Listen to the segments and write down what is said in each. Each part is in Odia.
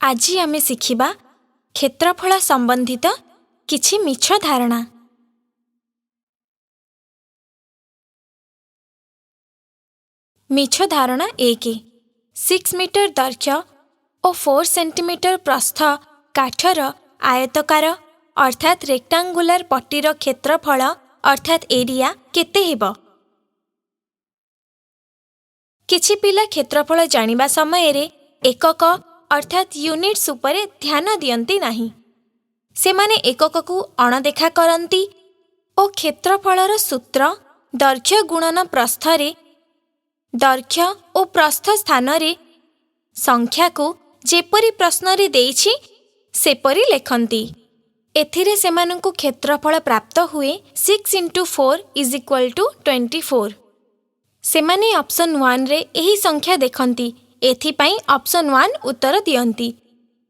ଆଜି ଆମେ ଶିଖିବା କ୍ଷେତ୍ରଫଳ ସମ୍ବନ୍ଧିତ କିଛି ମିଛ ଧାରଣା। ମିଛ ଧାରଣା 1, 6 ମିଟର ଦୈର୍ଘ୍ୟ ଓ 4 ସେଣ୍ଟିମିଟର ପ୍ରସ୍ଥ କାଠର ଆୟତକାର ଅର୍ଥାତ୍ ରେକ୍ଟାଙ୍ଗୁଲାର ପଟିର କ୍ଷେତ୍ରଫଳ ଅର୍ଥାତ୍ ଏରିଆ କେତେ ହେବ? କିଛି ପିଲା କ୍ଷେତ୍ରଫଳ ଜାଣିବା ସମୟରେ ଏକକ ଅର୍ଥାତ୍ ୟୁନିଟ୍ସ ଉପରେ ଧ୍ୟାନ ଦିଅନ୍ତି ନାହିଁ। ସେମାନେ ଏକକକୁ ଅଣଦେଖା କରନ୍ତି ଓ କ୍ଷେତ୍ରଫଳର ସୂତ୍ର ଦୈର୍ଘ୍ୟ ଗୁଣନ ପ୍ରସ୍ଥରେ ଦୈର୍ଘ୍ୟ ଓ ପ୍ରସ୍ଥ ସ୍ଥାନରେ ସଂଖ୍ୟାକୁ ଯେପରି ପ୍ରଶ୍ନରେ ଦେଇଛି ସେପରି ଲେଖନ୍ତି। ଏଥିରେ ସେମାନଙ୍କୁ କ୍ଷେତ୍ରଫଳ ପ୍ରାପ୍ତ ହୁଏ 6 into 4 is equal to 24। ସେମାନେ ଅପସନ୍ 1ରେ ଏହି ସଂଖ୍ୟା ଦେଖନ୍ତି, ଏଥିପାଇଁ ଅପସନ୍ 1 ଉତ୍ତର ଦିଅନ୍ତି,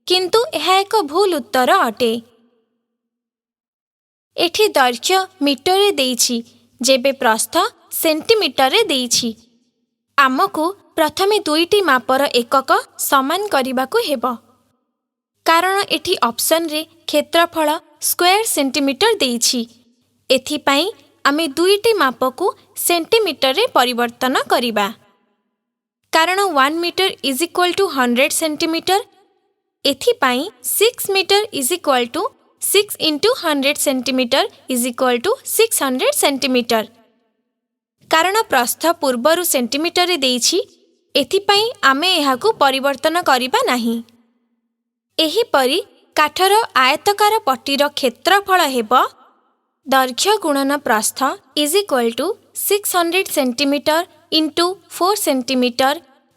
କିନ୍ତୁ ଏହା ଏକ ଭୁଲ ଉତ୍ତର ଅଟେ। ଏଠି ଦୈର୍ଘ୍ୟ ମିଟରରେ ଦେଇଛି, ଯେବେ ପ୍ରସ୍ଥ ସେଣ୍ଟିମିଟରରେ ଦେଇଛି। ଆମକୁ ପ୍ରଥମେ ଦୁଇଟି ମାପର ଏକକ ସମାନ କରିବାକୁ ହେବ, କାରଣ ଏଠି ଅପସନ୍ରେ କ୍ଷେତ୍ରଫଳ ସ୍କୋୟାର ସେଣ୍ଟିମିଟର ଦେଇଛି। ଏଥିପାଇଁ ଆମେ ଦୁଇଟି ମାପକୁ ସେଣ୍ଟିମିଟରରେ ପରିବର୍ତ୍ତନ କରିବା, କାରଣ 1 meter is equal to 100 centimeter। ଏଥିପାଇଁ 6 meter is equal to 6 into 100 centimeter is equal to 600 centimeter। କାରଣ ପ୍ରସ୍ଥ ପୂର୍ବରୁ ସେଣ୍ଟିମିଟରରେ ଦେଇଛି, ଏଥିପାଇଁ ଆମେ ଏହାକୁ ପରିବର୍ତ୍ତନ କରିବା ନାହିଁ। ଏହିପରି କାଠର ଆୟତକାର ପଟିର କ୍ଷେତ୍ରଫଳ ହେବ ଦୈର୍ଘ୍ୟ ଗୁଣନ ପ୍ରସ୍ଥ is equal to 600 centimeter into 4 centimeter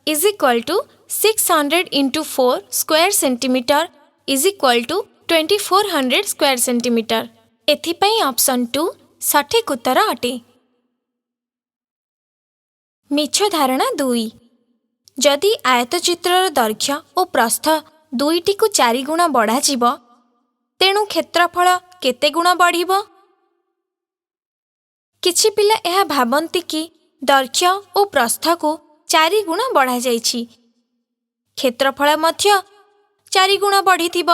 is equal to 600 into 4 square centimeter is equal to 2400 square centimeter। ଏଥିପାଇଁ ଅପସନ୍ 2 ସଠିକ୍ ଉତ୍ତର ଅଟେ। ମିଛ ଧାରଣା 2, ଯଦି ଆୟତଚିତ୍ରର ଦୈର୍ଘ୍ୟ ଓ ପ୍ରସ୍ଥ ଦୁଇଟିକୁ ଚାରିଗୁଣ ବଢ଼ାଯିବ, ତେଣୁ କ୍ଷେତ୍ରଫଳ କେତେ ଗୁଣ ବଢ଼ିବ? କିଛି ପିଲା ଏହା ଭାବନ୍ତି କି ଦୈର୍ଘ୍ୟ ଓ ପ୍ରସ୍ଥକୁ ଚାରିଗୁଣ ବଢ଼ାଯାଇଛି, କ୍ଷେତ୍ରଫଳ ମଧ୍ୟ ଚାରିଗୁଣ ବଢ଼ିଥିବ।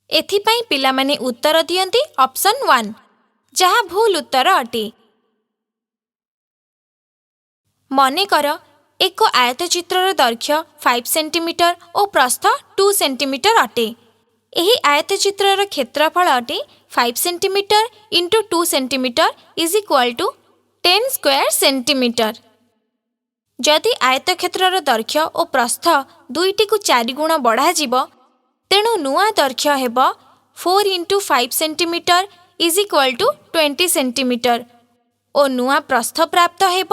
ଏଥିପାଇଁ ପିଲାମାନେ ଉତ୍ତର ଦିଅନ୍ତି ଅପସନ୍ 1, ଯାହା ଭୁଲ ଉତ୍ତର ଅଟେ। ମନେକର ଏକ ଆୟତଚିତ୍ରର ଦୈର୍ଘ୍ୟ 5 ସେଣ୍ଟିମିଟର ଓ ପ୍ରସ୍ଥ 2 ସେଣ୍ଟିମିଟର ଅଟେ। ଏହି ଆୟତଚିତ୍ରର କ୍ଷେତ୍ରଫଳ ଅଟେ 5 centimeter into 2 centimeter is equal to 10 square centimeter। ଯଦି ଆୟତକ୍ଷେତ୍ରର ଦୈର୍ଘ୍ୟ ଓ ପ୍ରସ୍ଥ ଦୁଇଟିକୁ ଚାରିଗୁଣ ବଢ଼ାଯିବ, ତେଣୁ ନୂଆ ଦୈର୍ଘ୍ୟ ହେବ 4 into 5 centimeter is equal to 20 centimeter ଓ ନୂଆ ପ୍ରସ୍ଥ ପ୍ରାପ୍ତ ହେବ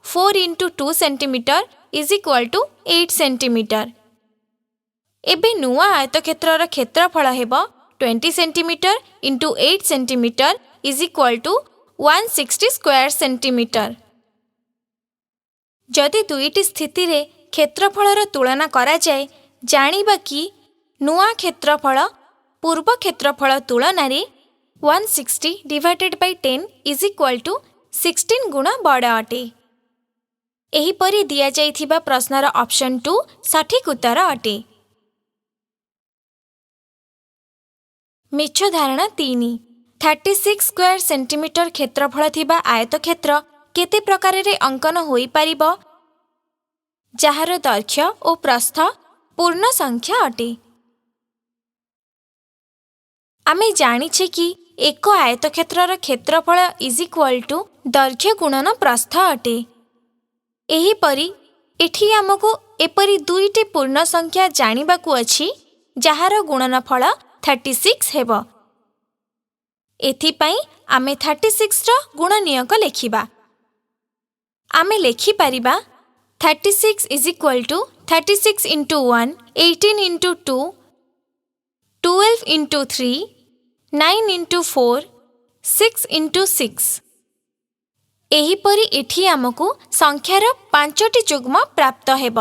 4 into 2 centimeter is equal to 8 centimeter। ଏବେ ନୂଆ ଆୟତକ୍ଷେତ୍ରର କ୍ଷେତ୍ରଫଳ ହେବ 20 centimeter into 8 centimeter is equal to 160 square centimeter। ଯଦି ଦୁଇଟି ସ୍ଥିତିରେ କ୍ଷେତ୍ରଫଳର ତୁଳନା କରାଯାଏ, ଜାଣିବା କି ନୂଆ କ୍ଷେତ୍ରଫଳ ପୂର୍ବ କ୍ଷେତ୍ରଫଳ ତୁଳନାରେ 160 divided by 10 is equal to 16 ଗୁଣ ବଡ଼ ଅଟେ। ଏହିପରି ଦିଆଯାଇଥିବା ପ୍ରଶ୍ନର ଅପସନ୍ 2 ସଠିକ୍ ଉତ୍ତର ଅଟେ। ମିଛ ଧାରଣା 3, 36 ସ୍କୋୟାର ସେଣ୍ଟିମିଟର କ୍ଷେତ୍ରଫଳ ଥିବା ଆୟତକ୍ଷେତ୍ର କେତେ ପ୍ରକାରରେ ଅଙ୍କନ ହୋଇପାରିବ, ଯାହାର ଦୈର୍ଘ୍ୟ ଓ ପ୍ରସ୍ଥ ପୂର୍ଣ୍ଣ ସଂଖ୍ୟା ଅଟେ? ଆମେ ଜାଣିଛେ କି ଏକ ଆୟତକ୍ଷେତ୍ରର କ୍ଷେତ୍ରଫଳ is equal to ଦୈର୍ଘ୍ୟ ଗୁଣନ ପ୍ରସ୍ଥ ଅଟେ। ଏହିପରି ଏଠି ଆମକୁ ଏପରି ଦୁଇଟି ପୂର୍ଣ୍ଣ ସଂଖ୍ୟା ଜାଣିବାକୁ ଅଛି, ଯାହାର ଗୁଣନଫଳ 36 ହେବ। ଏଥିପାଇଁ ଆମେ 36ର ଗୁଣନୀୟକ ଲେଖିବା। ଆମେ ଲେଖିପାରିବା 36 is equal to 36 into 1, 18 into 2, 12 into 3, 9 into 4, 6 into 6। ଏହିପରି ଏଠି ଆମକୁ ସଂଖ୍ୟାର ପାଞ୍ଚଟି ଯୁଗ୍ମ ପ୍ରାପ୍ତ ହେବ।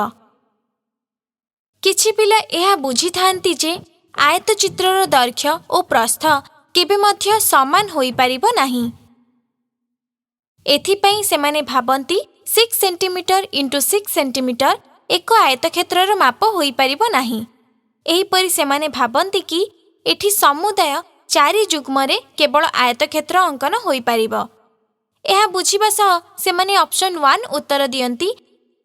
କିଛି ପିଲା ଏହା ବୁଝିଥାନ୍ତି ଯେ ଆୟତଚିତ୍ରର ଦୈର୍ଘ୍ୟ ଓ ପ୍ରସ୍ଥ କେବେ ମଧ୍ୟ ସମାନ ହୋଇପାରିବ ନାହିଁ। ଏଥିପାଇଁ ସେମାନେ ଭାବନ୍ତି 6 ସେଣ୍ଟିମିଟର ଇଣ୍ଟୁ 6 ସେଣ୍ଟିମିଟର ଏକ ଆୟତକ୍ଷେତ୍ରର ମାପ ହୋଇପାରିବ ନାହିଁ। ଏହିପରି ସେମାନେ ଭାବନ୍ତି କି ଏଠି ସମୁଦାୟ 4 ଯୁଗ୍ମରେ କେବଳ ଆୟତକ୍ଷେତ୍ର ଅଙ୍କନ ହୋଇପାରିବ। ଏହା ବୁଝିବା ସହ ସେମାନେ ଅପସନ୍ 1 ଉତ୍ତର ଦିଅନ୍ତି,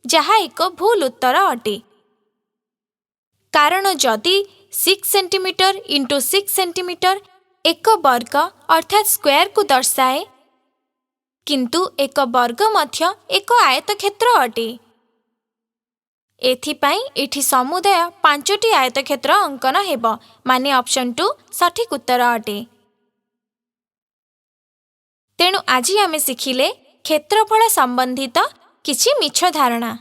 ଯାହା ଏକ ଭୁଲ ଉତ୍ତର ଅଟେ। କାରଣ ଯଦି 6 ସେଣ୍ଟିମିଟର ଇଣ୍ଟୁ 6 ସେଣ୍ଟିମିଟର ଏକ ବର୍ଗ ଅର୍ଥାତ୍ ସ୍କୋୟାରକୁ ଦର୍ଶାଏ, କିନ୍ତୁ ଏକ ବର୍ଗ ମଧ୍ୟ ଏକ ଆୟତକ୍ଷେତ୍ର ଅଟେ। ଏଥିପାଇଁ ଏଠି ସମୁଦାୟ 5ଟି ଆୟତକ୍ଷେତ୍ର ଅଙ୍କନ ହେବ, ମାନେ ଅପସନ୍ 2 ସଠିକ୍ ଉତ୍ତର ଅଟେ। ତେଣୁ ଆଜି ଆମେ ଶିଖିଲେ କ୍ଷେତ୍ରଫଳ ସମ୍ବନ୍ଧିତ କିଛି ମିଛ ଧାରଣା।